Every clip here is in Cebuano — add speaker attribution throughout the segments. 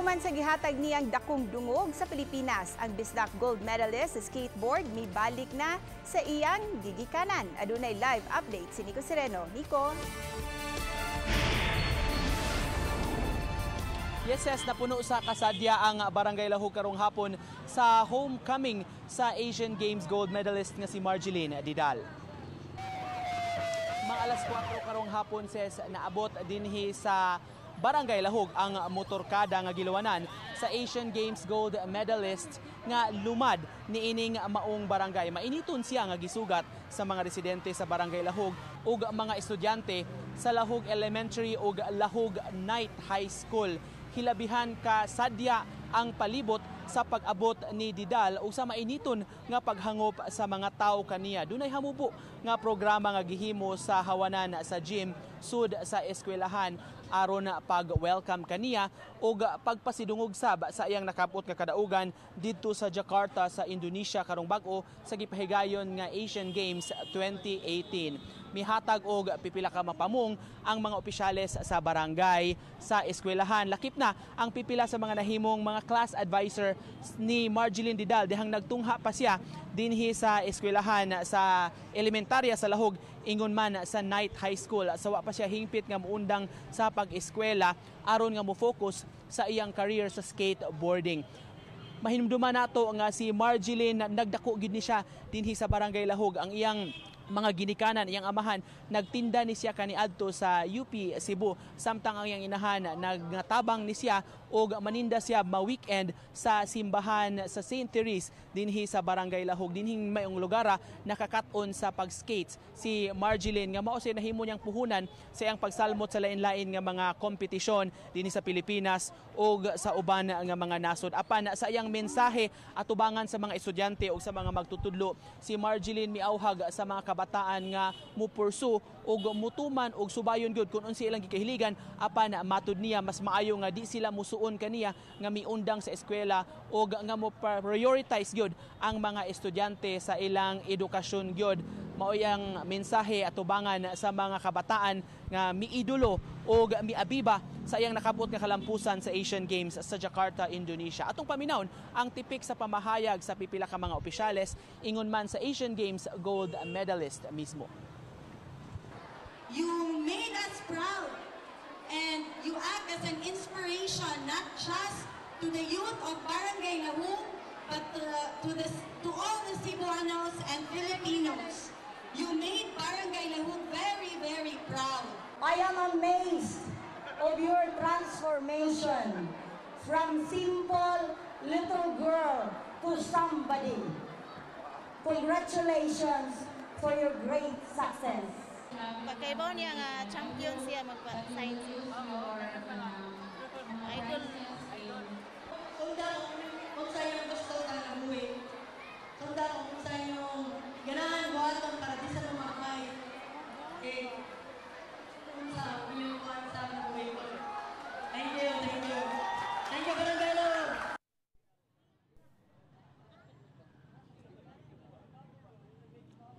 Speaker 1: Human sa gihatag niyang dakong dungog sa Pilipinas, ang Bisdak gold medalist sa skateboard mibalik na sa iyang gigikanan. Adunay live update si Nico Sereno. Nico?
Speaker 2: Yes, yes, napuno sa kasadya ang Barangay Lahug karong hapon sa homecoming sa Asian Games gold medalist nga si Margielyn Didal. Mga alas 4 karong hapon, ses, naabot dinhi sa Barangay Lahug ang motorkada nga giluwanan sa Asian Games gold medalist nga lumad niining maong barangay. Mainiton siya nga gisugat sa mga residente sa Barangay Lahug ug mga estudyante sa Lahug Elementary ug Lahug Night High School. Hilabihan ka sadya ang palibot sa pag-abot ni Didal o sa mainiton nga paghangop sa mga tao kaniya. Dunay hamubo nga programa nga gihimo sa hawanan sa gym sud sa eskwelahan aron pag-welcome kaniya og pagpasidungog sab sa iyang nakabot nga kadaugan didto sa Jakarta sa Indonesia karong bag-o sa gipahigayon nga Asian Games 2018. Mihatag og pipila ka mapamong ang mga opisyales sa barangay sa eskwelahan. Lakip na ang pipila sa mga nahimong mga class advisor ni Margielyn Didal dihang nagtungha pa siya dinhi sa eskwelahan sa elementarya sa Lahug ingon man sa Night High School. Sawa pa siya hingpit nga muundang sa pag-eskwela aron nga mo-focus sa iyang career sa skateboarding. Mahinumduman nato nga si Margielyn nagdako gid ni siya dinhi sa Barangay Lahug. Ang iyang mga ginikanan, iyang amahan, nagtinda ni siya kaniadto sa UP Cebu, samtang ang iyang inahan nagnatabang ni siya og maninda siya ma-weekend sa simbahan sa St. Therese dinhi sa Barangay Lahug. Dinhing mayong lugara nakakat-on sa pag-skates si Margielyn nga mao siya nahimo niyang puhunan sa iyang pagsalmot sa lain-lain nga mga kompetisyon dinhi sa Pilipinas ug sa uban nga mga nasod. Apan sa iyang mensahe atubangan sa mga estudyante ug sa mga magtutudlo, si Margielyn miauhag sa mga kabataan nga mupursu og mutuman og subayon gyud kung unsa ilang gikahiligan, apan matud niya mas maayo nga di sila musuon kaniya nga miundang sa eskwela og nga mo prioritize gyud ang mga estudyante sa ilang edukasyon gyud. Mao yang mensahe atubangan sa mga kabataan nga miidolo og miabiba sa iyang nakabot nga kalampusan sa Asian Games sa Jakarta, Indonesia. Atong paminawon ang tipik sa pamahayag sa pipila ka mga opisyales ingon man sa Asian Games gold medalist mismo.
Speaker 3: You made us proud and you act as an inspiration not just to the youth of Barangay Lahug but to all the Cebuanos and Filipinos. You made Barangay Lahug very, very proud.
Speaker 4: I am amazed of your transformation from simple little girl to somebody. Congratulations for your great success.
Speaker 5: Pagkaibaw niya nga champion siya magpa-sign. Idol.
Speaker 3: Sundan kung sa inyong gusto na nabuhi. Sundan kung sa inyong ganahan buhaton para di sa mamatay. Okay. Kung sa inyong buhat sa nabuhi ko. Thank you, thank you. Thank you, Barangay Lahug.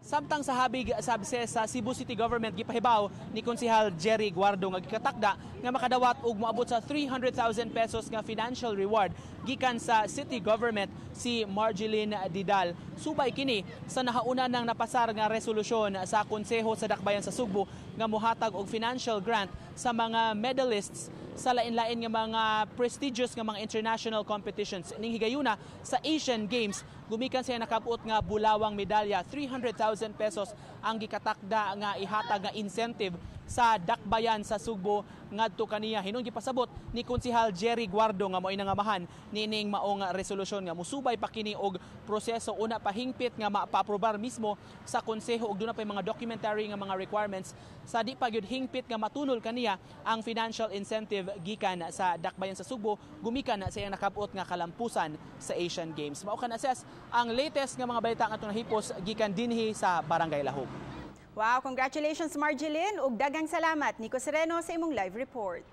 Speaker 2: Samtang sa habig sabse sa Cebu City Government gipahibaw ni Konsehal Jerry Guardo nga gikatakda nga makadawat og moabot sa 300,000 pesos nga financial reward gikan sa City Government si Margielyn Didal. Subay kini sa nahauna nang napasar nga resolusyon sa Konseho sa Dakbayan sa Sugbo nga mohatag og financial grant sa mga medalists sa lain-lain nga mga prestigious nga mga international competitions. Ning higayuna sa Asian Games, gumikan siya nakabot nga bulawang medalya, 300,000 pesos ang gikatakda nga ihatag nga incentive sa Dakbayan sa Sugbo ngadto kaniya. Hinon gipasabot ni Konsehal Jerry Guardo nga mo'y nangamahan niining maong resolusyon nga musubay pa kini og proseso, una pa hingpit nga mapaaprobar mismo sa konseho ug duna pay mga documentary nga mga requirements sa di pa gyud hingpit nga matunol kaniya ang financial incentive gikan sa Dakbayan sa Sugbo gumikan sa iyang nakabot nga kalampusan sa Asian Games. Mao kan assess ang latest nga mga balita nga atong nahipos gikan dinhi sa Barangay Lahug.
Speaker 1: Wow, congratulations Margielyn ug daghang salamat Nico Sereno sa imong live report.